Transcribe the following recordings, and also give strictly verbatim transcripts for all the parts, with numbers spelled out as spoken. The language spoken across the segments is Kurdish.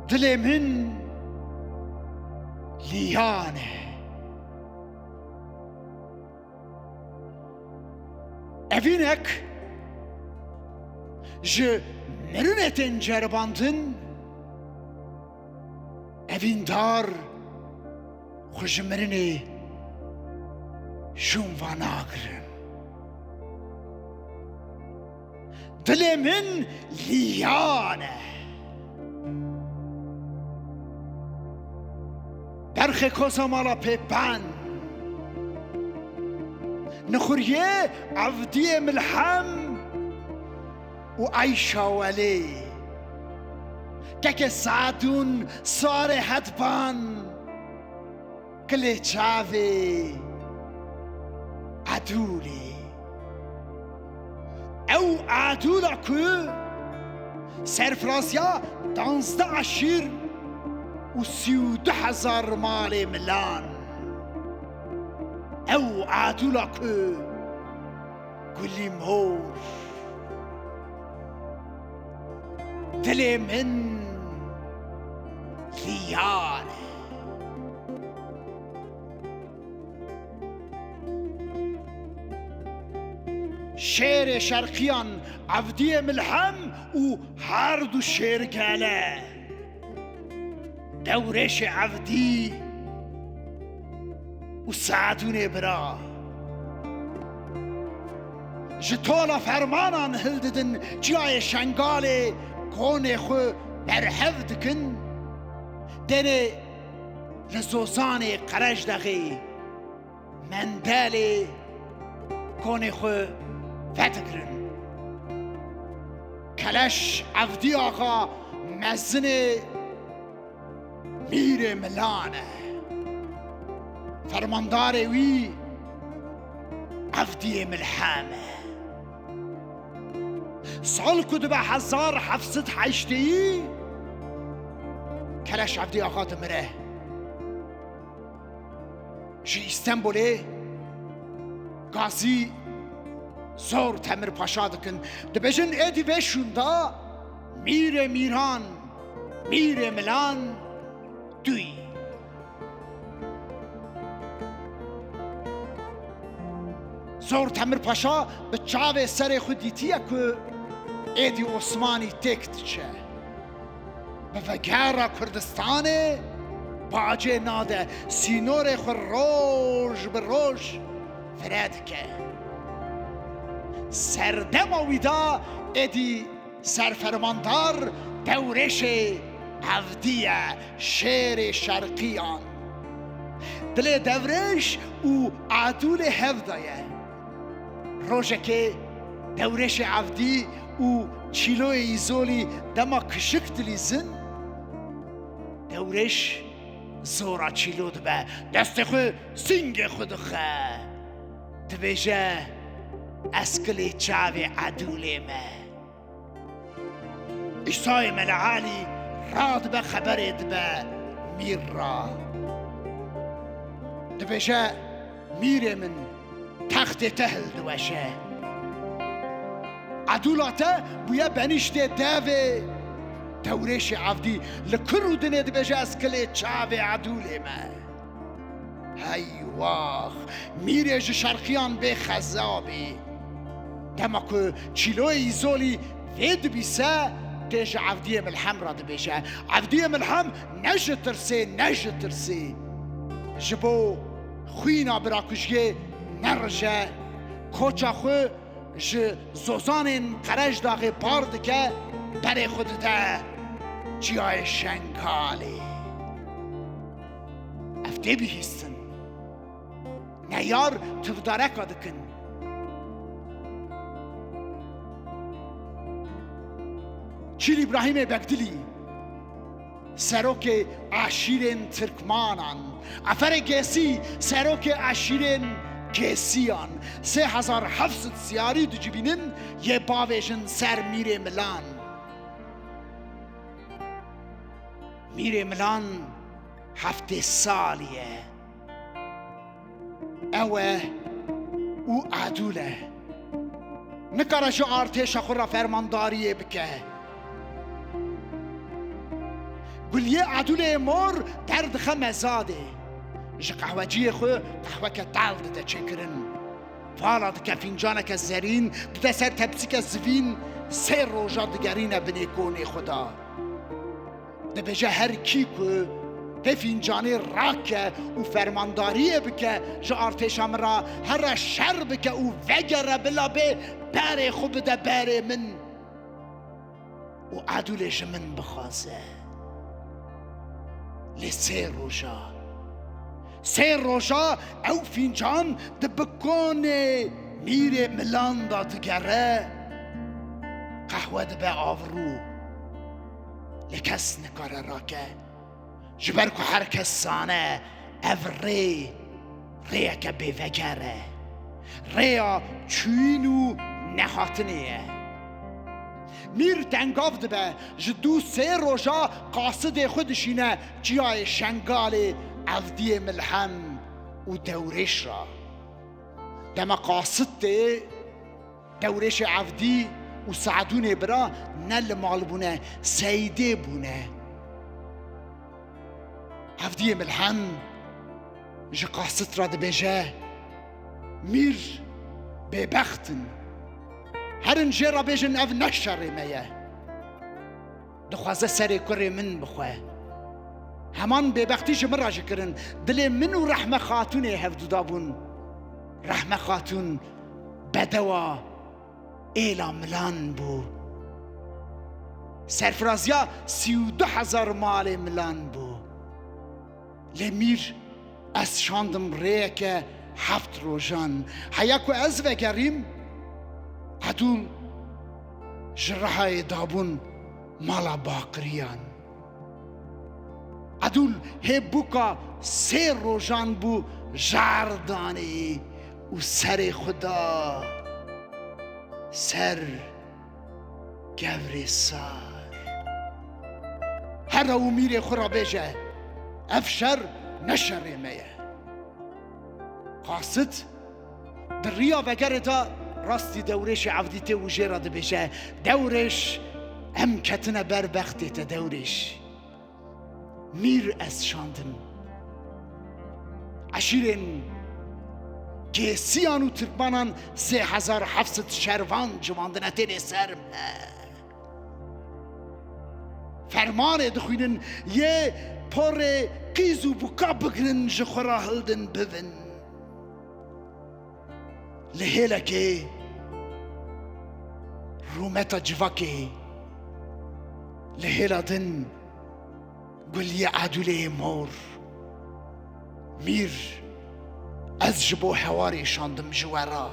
Dilê min liyan e. Evînek ji mirinê tên ceribandin, evîndar xwe ji mirinê şûn va nagirin. Dilê min liyan e. Berxê koza mala pêpen. Nixuriyê Evdiyê Milhem û Eyşa Welê. Kekê Sadûn sarê hedban. Kilê çavê Edûlê. Ew Edûla ku serfiraziya danzdeh eşîr û sî û du hezar malê milan. Ew Edûla ku gulî mor. Dilê min liyan e. Şêrê şerqiyan Evdiyê Milhem û her du şêrgele. Dewrêşê Evdî û Sadûnê bira. Ji tola fermanan hildidin, çiyayê Şengalê konê xwe berhev dikin. Tenê li Zozanê Qerejdexê Mendelê konê xwe vedigirin. Keleş Evdî Axa mezinê Mîrê Milan e. Fermandarê wî Evdiyê Milhem e. Sal ku dibe hezar heft sed heştêyî, Keleş Evdî Axa dimire. Ji Îstenbulê gazî Zor Temir Paşa dikin. Dibêjin êdî vê şûnda Mîrê Mîran, Mîrê Milan duyî. Zor Temir Paşa bi çavê serê xwe dîtiye ku êdî Osmanî têk diçe. Bi vegera Kurdistanê bacê nade, sînorê xwe roj bi roj fire dike. Serdema wî de êdî serfermandar Dewrêşê Evdî ye, şêrê şerqiyan. Dilê Dewrêş û Adûlê hev de ye. Rojekê Dewrêşê Evdî û Çîloyê Îzolî dema kişik dilîzin, Dewrêş zora Çîlo dibe, destê xwe singê xwe dixe. Dibêje, "Ez kilê çavê Edûlê me." Îsayê Mele Elî radibe, xeberê dibe mîr ra. Dibêje, "Mîrê min, textê te hildiweşe. Edûla te bûye benîştê devê Dewrêşê Evdî." Li kur û dinê dibêje, "Ez kilê çavê Edûlê me." Hey wax! Mîrê ji şerqiyan bê xeza bî. Dema ku Çîloyê Îzolî vê dibîse, tê ji Evdiyê Milhem re dibêje. Evdiyê Milhem ne ji tirsê, ne ji tirsê, ji bo xwîna birakujiyê nerije, koça xwe ji Zozanên Qerecdaxê par dike, berê xwe dide çiyayê Şengalê. Ev tê bihîstin. Neyar tivdareka dikin. Çîl Îbrahîmê Begdilî, serokê eşîrên Tirkmanan, Eferê Gêsî, serokê eşîrên Gêsiyan, sê hezar heft sed siyarî dicivînin yê bavêjin ser Mîrê Milan. Mîrê Milan heftê salî ye. Ew e û Adûl e. Nikare ji artêşa xwe re fermandariyê bike. Guliyê Edûlê mor derdixe mezadê. Ji qehweciyê xwe qehweke tal dide çêkirin. Vala dike fîncaneke zerîn, dide ser tepsîke zivîn, sê roja digerîne binê konê xwe de. Dibêje, her kî ku vê fîncanê rake û fermandariyê bike ji artêşa min re, here şer bike û vegere, bila bê berê xwe bide berê min û Edûlê ji min bixwaze. Lê sê roja, sê roja ew fîncan di bikonê mîrê milan de digere, qehwe dibe avrû. Lê kes nikare rake. Ji ber ku her kes zane ev rê, rêyeke bêveger e. Rêya çûyîn û nehatinê ye. Mîr tengav dibe, ji dû sê roja qasidê xwe dişîne çiyayê Şengalê, Evdiyê Milhem û Dewrêş re. Dema qasid tê, Dewrêşê Evdî û Sadûnê bira ne li mal bûne, seydê bûne. Evdiyê Milhem ji qasid re dibêje, Mîr bêbext in. Herin jê re bêjin, ev ne şerê me ye. Dixwaze serê kurê min bixwe. Heman bêbextî ji min re jî kirin. Dilê min û Rehme Xatûnê hevdû dabûn. Rehme Xatûn bedewa êla Milan bû. Serfiraziya sî û du hezar malê Milan bû. Lê Mîr ez şandim rêyeke heft rojan. Heya ku ez vegerîm, Edûl ji Rihayê dabûn mala Baqiriyan. Edûl hê bûka sê rojan bû jar danê û serê xwe da ser Kevrê sar. Here û mîrê xwe re bêje, ev şer ne şerê me ye. Qasid di riya vegerê de rastî Dewrêşê Evdî tê û jê re dibêje, Dewrêş, em ketine ber bextê te Dewrêş. Mîr ez şandim. Eşîrên Kêsiyan û Tirkmanan sê hezar heft sed şervan civandine tênê ser me. Fermanê dixwînin, yê porê qîz û bûka bigirin, ji xwe re hildin bibin. Li hêlekê rûmeta civakê, li hêla din guliyê Edûlê mor. Mîr, ez ji bo hewarê şandim ji we re.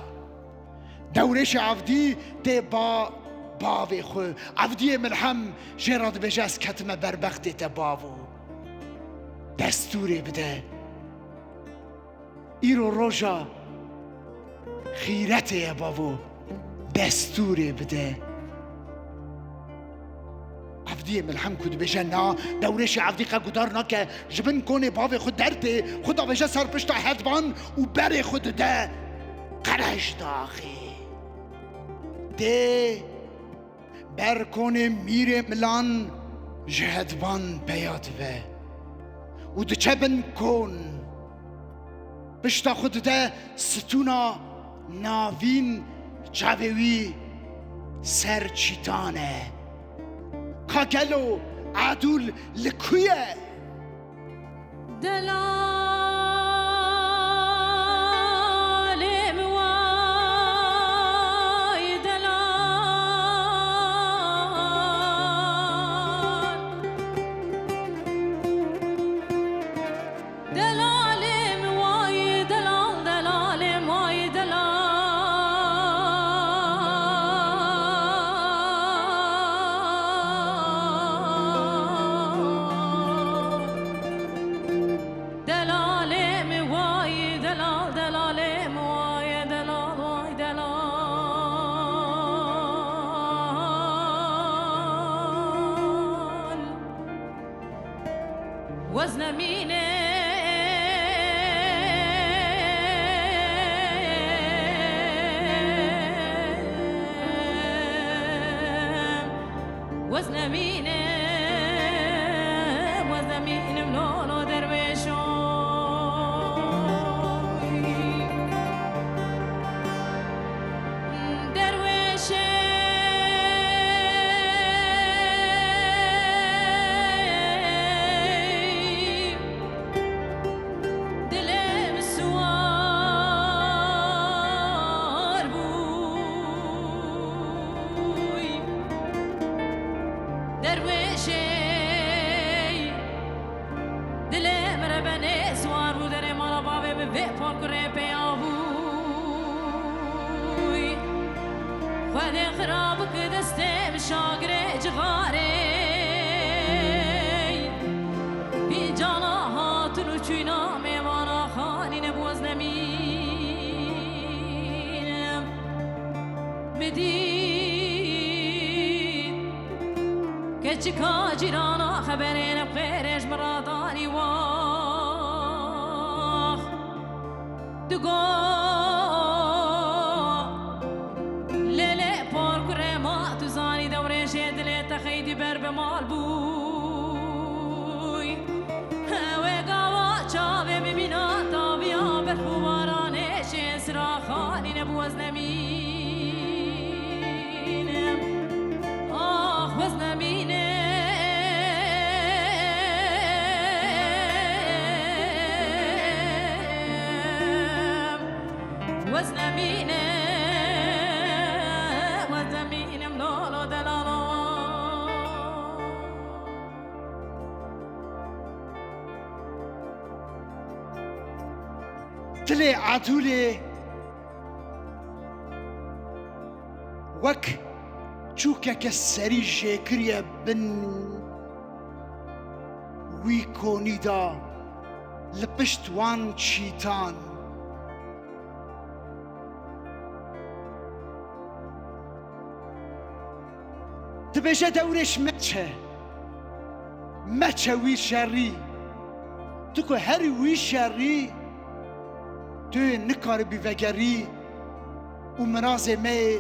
Dewrêşê Evdî tê ba bavê xwe. Evdiyê Milhem jê re dibêje, ez ketime ber bextê te bavo. Destûrê bide. Îro roja xîretê ye bavo, destûrê bide. Evdiyê Milhem ku dibêje na, Dewrêşê Evdî qe gudar nake, ji bin konê bavê xwe dertê, xwe davêje ser pişta hedvan û berê xwe dide Qerejdaxê. Dê Ber konê mîrê Milan ji hedvan peya dibe û diçe bin kon. Pişta xwe dide stûna navîn, çavê wî ser çîtan e. Ka gelo Edûl li ku ye? Delalê min way delal. Delalê min way delal, delalê min way delal. Delalê min way delal, delalê min way delal, way delal. Wezne mîne, wezne mîne. Benê siwar bû derê mala bavê min vê porkurê pêya bûy. Xwedê xira bike destê min şagirê cixarê. Pîncana hatin û çûyna mêvana xanî nebû ez nemînim. Min dît keçika cîrana xeberê ne bi xêrê ji min re danî wax. Digo lê lê porkurê ma tu zanî dewrêjê dilê te xeydî ber bi mal bûy. Ew ê gava çavê min mîna taviya berf û baranê şê sira xanî nebû ez nemînim. Ax, wez nemînim, wez nemînim, wez nemînim, lolo delalo. Dilê Edûlê wek çûkeke serî jêkiriye bin wî konî de li pişt wan çîtan. Dibêje Dewrêş meçe, meçe wî şerî. Tu ku herî wî şerî, tu yê nikaribî vegerî û mirazê me yê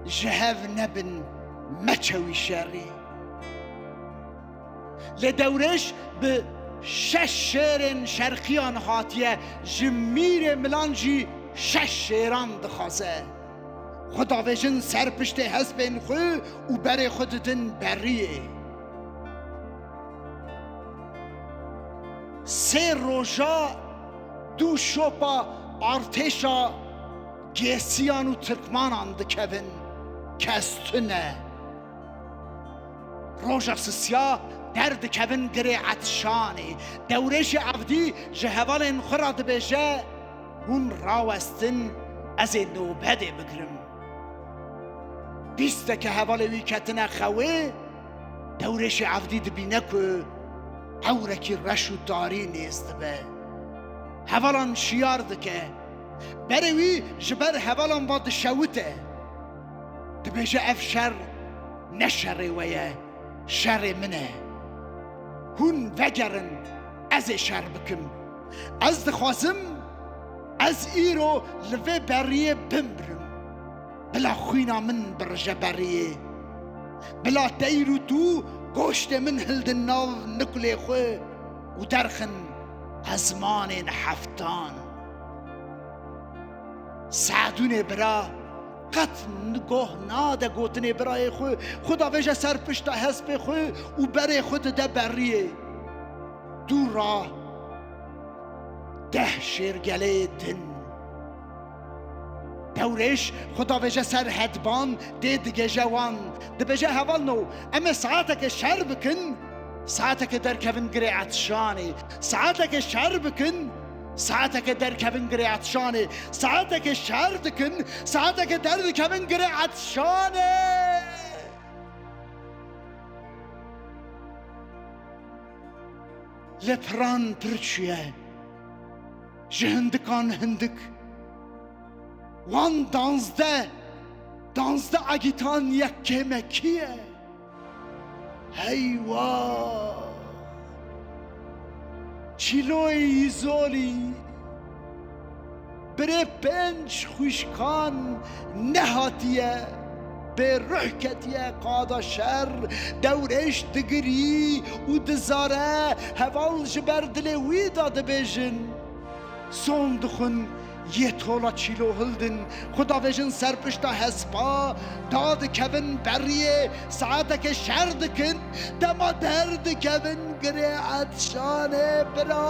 ji hev nebin, meçe wî şerî. Lê Dewrêş bi şeş şêrên şerqiyan hatiye, ji mîrê milan jî şeş şêran dixwaze. Xwe davêjin ser piştê hespên xwe û berê xwe didin beriyê. Sê roja du şopa artêşa Gêsiyan û Tirkmanan dikevin, kes tune. Roja sisiya derdikevin girê Etşanê. Dewrêşê Evdî ji hevalên xwe re dibêje, hûn rawestin, ez ê nobedê bigirim. Bîsteke hevalê wî ketine xewê, Dewrêşê Evdî dibîne ku ewrekî reş û tarî nêz dibe. Hevalan şiyar dike. Berê wî ji ber hevalan ve dişewite. Dibêje, ev şer ne şerê we ye, şerê min e. Hûn vegerin, ez ê şer bikim. Ez dixwazim, ez îro li vê beriyê bimirim. Bila xwîna min birije beriyê. Bila teyr û tû goştê min hildin nav nikulê xwe û derxin ezmanên heftan. Seedûnê bira qet goh nade gotinê birayê xwe, xwe davêje ser pişta hespê xwe û berê xwe dide beriyê. Dû ra deh şêrgeleyê din. Dewrêş xwe davêje ser hedban, dê digêje wan. Dibêje, hevalno, em ê saeteke şer bikin, saeteke derkevin girê Etşanê. Saeteke şer bikin, saeteke derkevin girê Etşanê. Saeteke şer dikin, saeteke derdikevin girê Etşanê. Lê piran pir çûye. Ji hindikan hindik. Wan danzdeh, danzdeh agîtan yek kêmekî ye. Heywa! Çîloyê Îzolî, birê pênc xwişkan nehatiye, bêruh ketiye qada şer, Dewrêş digirî û dizare, heval ji ber dilê wî de dibêjin. Son dixwin, yê tola çîlo hildin, xwe davêjin ser pişta hespa, dadikevin beriyê, saeteke şer dikin, dema derdikevin girê Etşanê bira.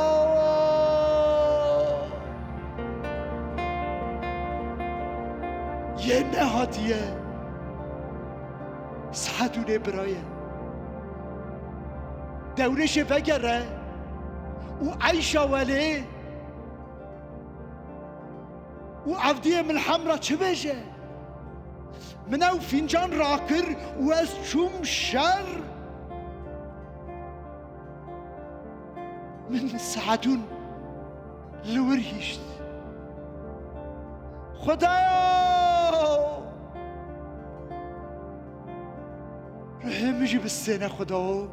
Yê nehatiye, Seedûnê bira ye. Dewrêşê vegere, û eyşa welê û Evdiyê Milhem re çi bêje? Min ew fîncan rakir û ez çûm şer. Min Seedûn li wir hişt. Xwedaya! Ruhê min jî bistêne Xwedao.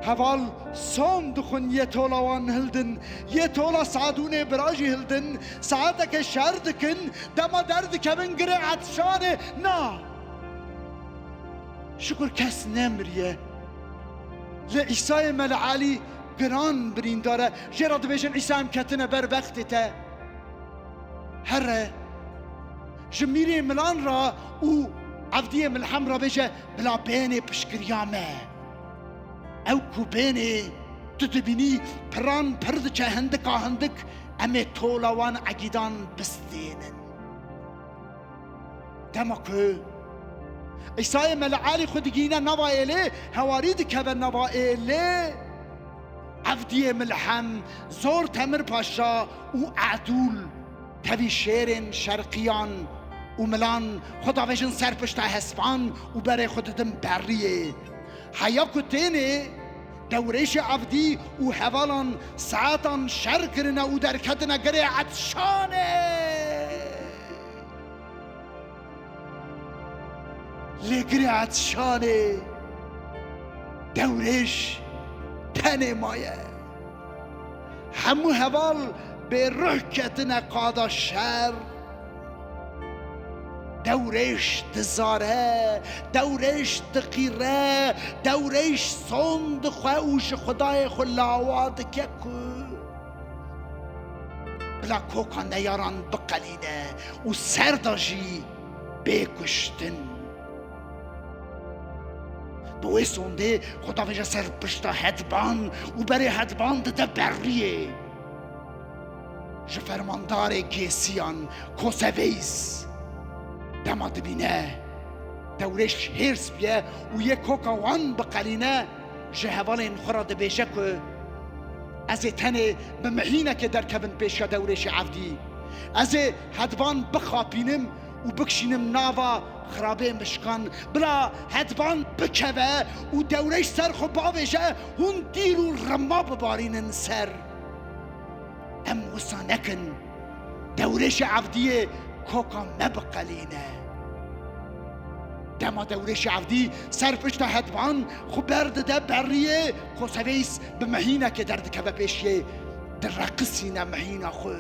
Heval som dixwin yê tola wan hildin, yê tola Seedûnê bira jî hildin, saeteke şer dikin, dema derdikevin girê etşanê, na! Şukur kes nemiriye. Lê Îsayê Mele Elî giran birîndar e. Jê re dibêjin, Îsa, em ketine ber bextê te. Here, ji mîrê milan re û Evdiyê Milhem re bêje, bila bênê piştgiriya me. Ew ku bênê, tu dibînî piran pir diçe hindika hindik, em ê tola wan egîdan bistênin. Dema ku Îsayê Mele Elî xwe digihîne nava êlê, hewarî dikeve nava êlê, Evdiyê Milhem, Zor Temir Paşa û Edûl tevî şêrên şerqiyan û milan xwe davêjin ser pişta hespan û berê xwe didin beriyê. Heya ku tênê, Dewrêşê Evdî û hevalan saetan şer kirine û derketine girê etşanê. Lê girê etşanê Dewrêş tenê maye. Hemû heval bêruh ketine qada şer. Dewrêş dizare, Dewrêş diqîre, Dewrêş som dixwe û ji Xwedayê xwe lawa dike ku bila koka neyaran biqelîne û ser de jî bê kuştin. Bi wê sondê xwe davêje ser pişta hedban û berê hedban dide beriyê. Ji fermandarê Gêsiyan, Koseveys, dema dibîne Dewrêş hêrs bûye û yê koka wan biqelîne, ji hevalên xwe re dibêje ku ez ê tenê bi mihînekê derkevin pêşiya Dewrêşê Evdî. Ez ê hedban bixapînim û bikişînim nava xirabê mişkan, bila hedban bikeve û Dewrêş ser xwe bavêje, hûn tîr û rima bibarînin ser. Em wisa nekin, Dewrêşê Evdiyê koka me biqelîne. Dema Dewrêşê Evdî ser pişta hedban xwe berdide beriyê, Koseveys bi mihînekê derdikeve pêşiyê, direqisîne mihîna xwe.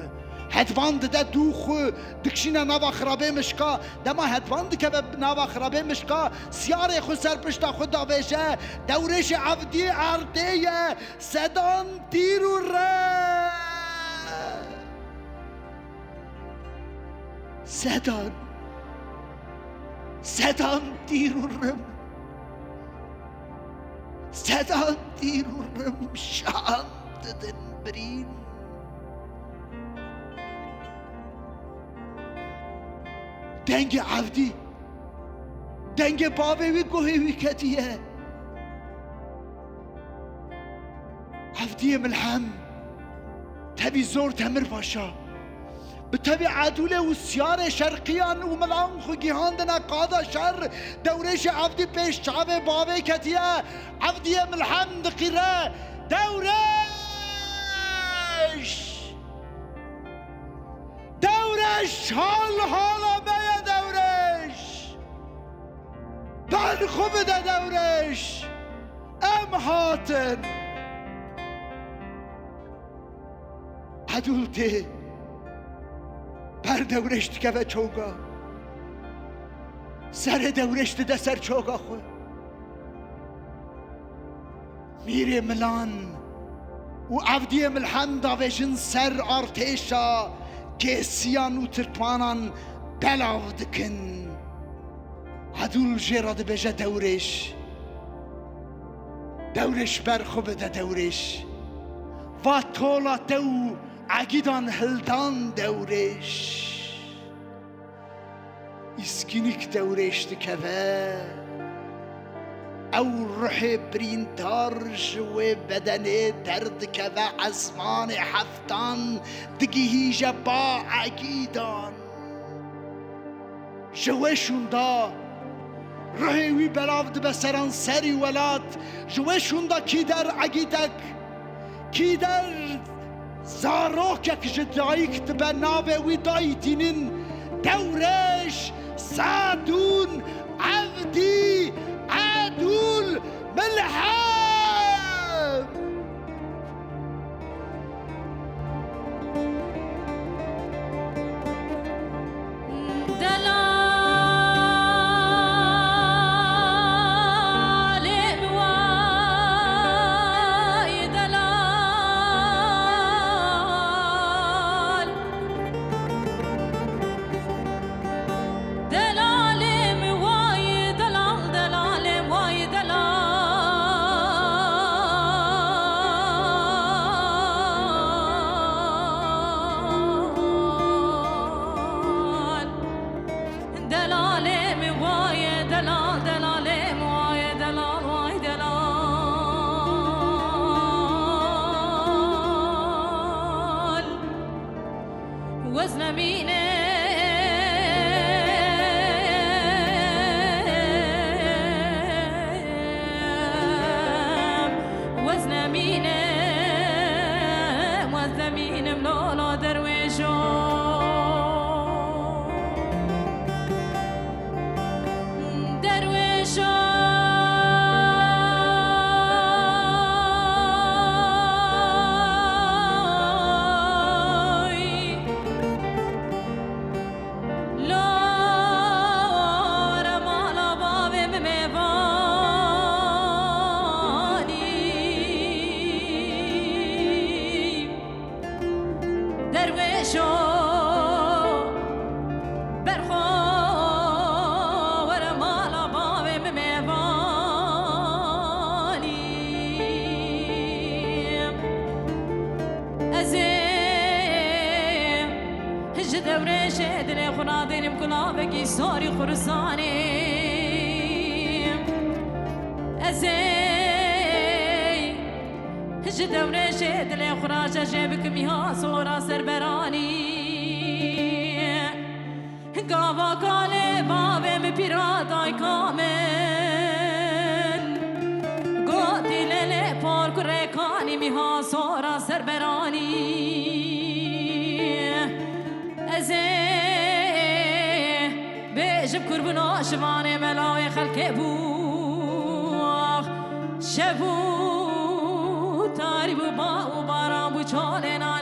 Hedban dide dû xwe, dikişîne nava xirabê mişka. Dema hedban dikeve nava xirabê mişka, siyarê xwe ser pişta xwe davêje, Dewrêşê Evdî erdê ye, sedan tîr û re. Sedan, sedan tîr û rim, sedan tîr û rim şan didin birîn. Dengê Evdî, dengê bavê wî guhê wî ketiye. Evdiyê Milhem, tevî Zor Temir Paşa, bi tevî Edûlê û siyarê şerqiyan û milan xwe gihandine qada şer, Dewrêşê Evdî pêş çavê bavê ketiye, Evdiyê Milhem diqîre, Dewrêş! Dewrêş, hal hala me ye Dewrêş! Ber xwe bide Dewrêş! Em hatin! Edûl tê, ber Dewrêş dikeve çoga. Serê Dewrêş dide ser çoga xwe. Mîrê Milan û Evdiyê Milhem davêjin ser artêşa Gêsiyan û Tirkmanan belav dikin. Edûl jê re dibêje Dewrêş. Dewrêş ber xwe bide Dewrêş. Va tola te û egîdan hildan Dewrêş. Îskînik Dewrêş dikeve. Ew ruhê birîndar ji wê bedenê derdikeve ezmanê heftan, digihîje ba egîdan. Ji wê şûnda ruhê wî belav dibe seranserî welat. Ji wê şûnda kîder egîdek, kîder zarokek ji dayik dibe, navê wî dayî tînin Dewrêş Sedûn Evdî Edûl Milhem. Delalê min way delal. Delalê min way delal, delalê min way delal. Delalê min way delal, delalê min way delal, way delal. Wez nemîne, wez nemîne, wez nemînim lolo derwêşo. Derwêşo. Lo were mala bavê min mêvanî. Derwêşo, berxwe were mala bavê min mêvanî. Ez ê ji Dewrêşê dilê xwe nadênim gulavekî sarî xurisanê. Ez ê ji Dewrêşê dilê xwe raje jê bikim ya sora serberanî. Gava kalê bavê min pîra dayka min gotî lê lê por kurê kanî mîha sora serberanî. Ez ê bêjim kurbûna şivanê me lawê xelkê bû. Ax, şev û tarî bû, ba û baran bû, çalê na